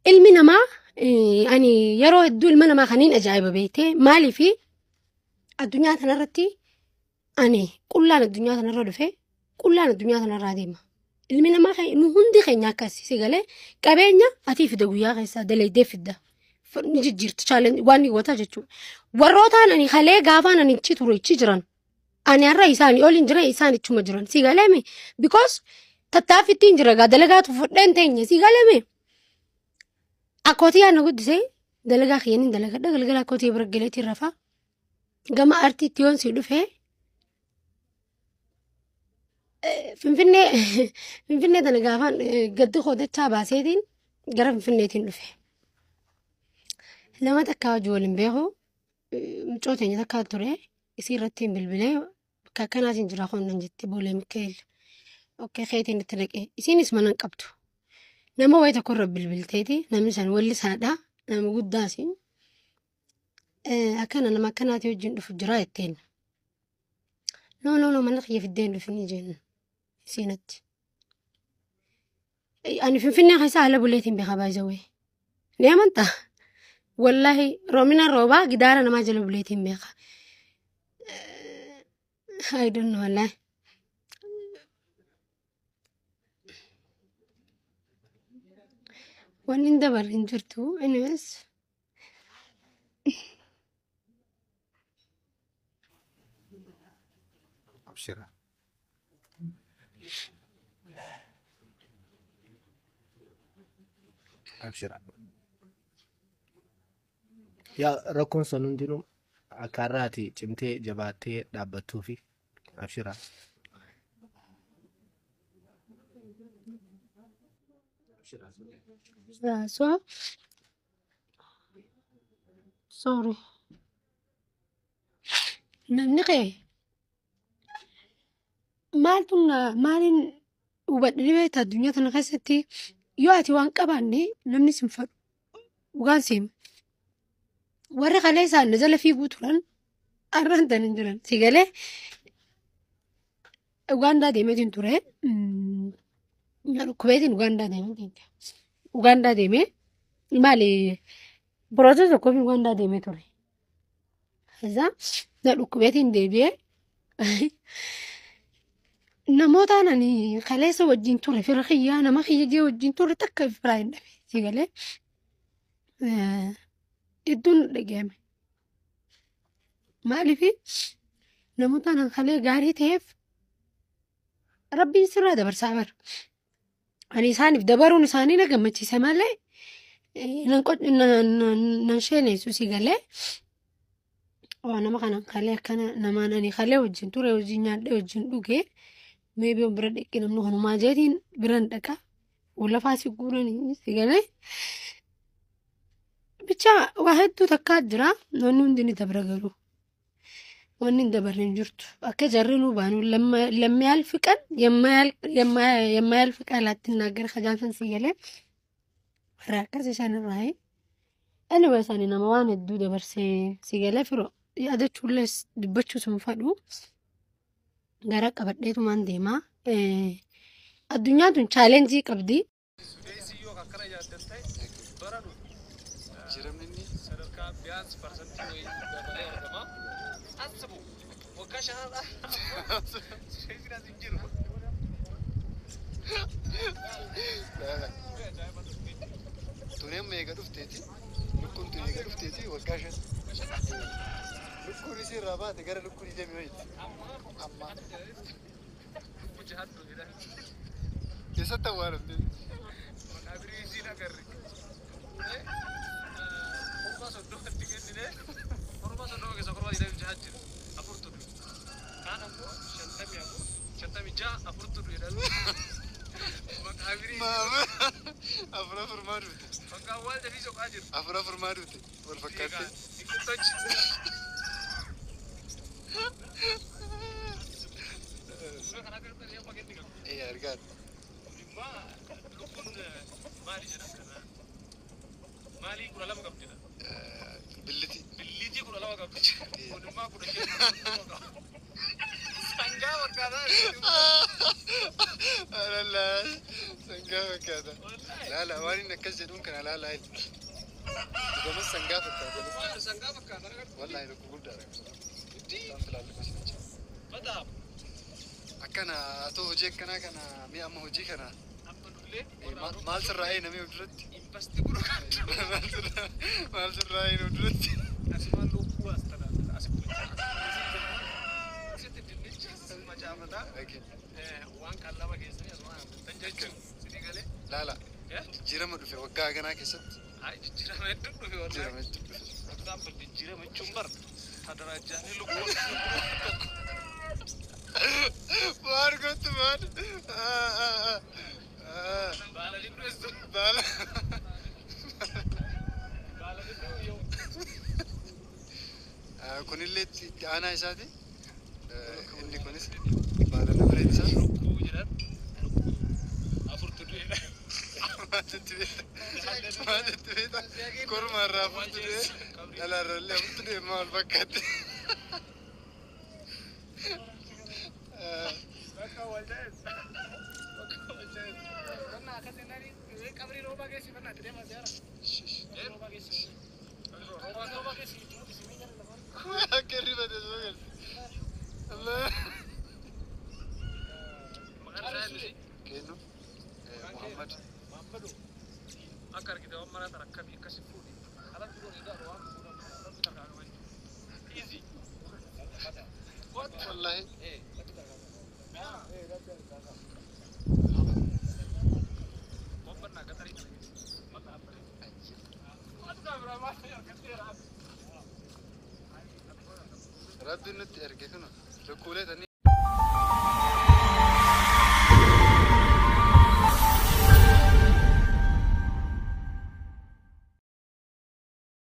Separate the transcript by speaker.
Speaker 1: Ilmi namaa ani yeroo hedduu ilma namaa kaniin ajaa'iba beektee maaliifi addunyaa kanarratti ani qullaan addunyaa kanarra dhufe qullaan addunyaa kanarraa deema. Ilmi namaa nu hundi keenya akkas si galee qabeenya atii fida guyyaa keessaa dalaydee fidda. Ni jijjiirti challenge waan ni goota jechuudha. Warrootaan ani kalee gaafaan ani ichi ture ichi jiran ani har'a isaanii ol hin jiran isaan ichuma jiran si galeemi because tattaaffittiin jira gaa dalagaatu fudheen teenya si galeemi. Akkootii yaadna guddisee dalagaa kiyyaniin dalagadha galgala akkootii bira galeetiin rafaa gama artiitti yoon si dhufee Finfinnee Finfinnee tana gaafaan gaddi koodachaa baaseetiin gara Finfinneetiin dhufe. Nama takkaa wajjin waliin beeku mucoo teenya takkaa ture isii irratti hin bilbilee bakka akkanaatiin jira kun nan jette Boolee Mikaa'el. Okay keetiin itti dhaqee isiinis mana hin qabdu. Nama wayii tokko irra bilbilteeti namni san wallisaadha nama guddaas. Akkana nama akkanaatii wajjin dhufu jira jetteen. No no no mana kiyya fiddee hin dhufinii jeen isiinatti. Ani Finfinnee keessa haala buleetiin beekaa baay'isawee. Ni amantaa? Wallaahi roomina roobaa gidaara namaa jala buleetiin beeka. I don't know wallaahi. Wanni hin dabarre hin jirtu. Anyways.
Speaker 2: Abshira. Abshira. Yaa rakkoon sun hundinuu akka har'aati cimtee jabaattee dhaabbattuu fi abshira.
Speaker 1: So sorry. Namni kee maaltu maaliin hubadhe ni beektaa addunyaa tana keessatti yoo ati waan qabaanne namni sin fadhu dhugaan siima. Warri kalee isaan na jala fiiguu turan har'aan tan hin jiran. Si galee Ugaandaa deemeetiin ture. Na dhukkubeetiin Ugaandaa deemeetiin. Ugaandaa deemee maali borootaa tokkoof Ugaandaa deemee ture. Kaza na dhukkubeetiin deebi'ee namootaan ani kaleessa wajjin ture fira kiyyaa nama kiyya gee wajjin ture takka biraa hin dhabe. Si galee hedduun dhaga'ame. Maaliif namoota anan kalee gaarii ta'eef rabbiin sirraa dabarsaa bara. Ani isaaniif dabaruun isaanii na gammachiise malee nan sheeneessu si galee. Waa nama kanan kalee akkana namaan ani kalee wajjin ture wajjin nyaadhee wajjin dhugee maybe bira dhaqe namni kanumaa jeetiin biran dhaqa. Lafaa si guuranii si galee. Bicha waa hedduu takkaa jira wanni hundi ni dabra garuu. Wanni hin dabarre hin jirtu. Akka jarri nu baanu ለማያልፍ ቀን የማያልፍ ቃል አትናገር ከጃንሰን si galee. Warra akkas isaan irraa Anyway ani nama waan hedduu dabarsee si galee firoo yaadachuullee dubbachuus hin fadhu. Gara qabadheetumaan deemaa. Addunyaan tun challenge qabdi.
Speaker 3: Sudeesii yoo akkana yaaddan ta'e bara dhufu sadarkaa biyaans parsantii wayii dabalee argama. Asibu waggaa shanarraa sudeesiin as hin jiru.
Speaker 4: Tuneen meeqa dhufteeti? Lukkuun tun eega dhufteeti waggaa shan. Lukkuun isii irraa baate gara lukkuu digdamii wayiiti. Amma. Eessatti awwaalamte?
Speaker 3: Maqaabirii isiin agarre. Korma soddomatti kennine korma soddoma keessa korma digdamii jaha jira. Afurtu du'e. Kaan ammoo shantamii afur shantamii jaha afurtu du'e dha. Maqaabirii.
Speaker 4: Maama. Afur afur maa duute?
Speaker 3: Bakka awwaal dafii soqaa jiru.
Speaker 4: Afur afur maa duute? Wal fakkaatte.
Speaker 3: Dhiqiltochi. Suuraa kana agartan yoo paketti qabu.
Speaker 4: Ee argaan.
Speaker 3: Dhimma lukkuun maali jedhan kana? Maalii kudha lama qabdi dha.
Speaker 4: Billiti.
Speaker 3: Billitii kudha lama qabdi. Kun immoo kudha shan qaba. Sangaa fakkaataa.
Speaker 4: Alallaa. Sangaa fakkaata. Fakkaata. Laala waan inni akkas jedhuun kana laala ilmi. Gamas sangaa fakkaata.
Speaker 3: Sangaa fakkaata.
Speaker 4: Wallaahi lukkuu guddaadha. Isaan filaallu jecha.
Speaker 3: Badaam.
Speaker 4: Akkana atoo hojii akkanaa kana mi'a amma hojii kana
Speaker 3: Amma nullee
Speaker 4: maal sirraa ee namni duratti?
Speaker 3: Investi godhu kan.
Speaker 4: Maal sirraa ee namni duratti?
Speaker 3: Asumaan lukkuu as tana asitti asitti dinnicha macaafataa waan qallaba keessanii asumaan tan jechuun sidii galee.
Speaker 4: Laala jijjiirama dhufe waggaa ganaa keessatti.
Speaker 3: Jijjiirama hedduu dhufe wallaahi.
Speaker 4: Jijjiirama hedduu dhufe.
Speaker 3: Example jijjiirama jechuun bar tadaraajaanii lukkuu tokko.
Speaker 4: Maal gootu maal?
Speaker 3: Baala dinduu
Speaker 4: Baala.
Speaker 3: Baala dinduu yoo.
Speaker 4: Kunillee itti aanaa isaati. Inni kunis baala dabareen isaa.
Speaker 3: Lukkuu jedhan afurtu du'eedha.
Speaker 4: Maalitti beekta? Maalitti beekta? Korma irraa afurtu du'e, dhala irraa illee afurtu du'e maal fakkaatti?
Speaker 3: Bakka wal ta'es. Bakka wal ta'es. Qonna akkas jennaan qabrii roobaa keessi fannaa itti deemaa siyaara. Roobaa keessi. Roobaa keessi itti mul'isi mee jala lafa.
Speaker 4: Akka rifate soo galte. Allah.
Speaker 3: Maqaan isaa eenyu?
Speaker 4: Kennu Muhammad.
Speaker 3: Muhammadu. Akka argite waan maraa tana akkamii akkasi fuudhi. Alatti godhi ilaalu waan fuudhan rabbi takkaa qaba jechuudha. Easy.
Speaker 4: Wallahi.
Speaker 3: Bombannaa qatarii kana keessa. Maqaa abbalee. Waatu kaameraa maal argatteera.
Speaker 4: Rabbiin nutti erge kun lukkuulee tanii.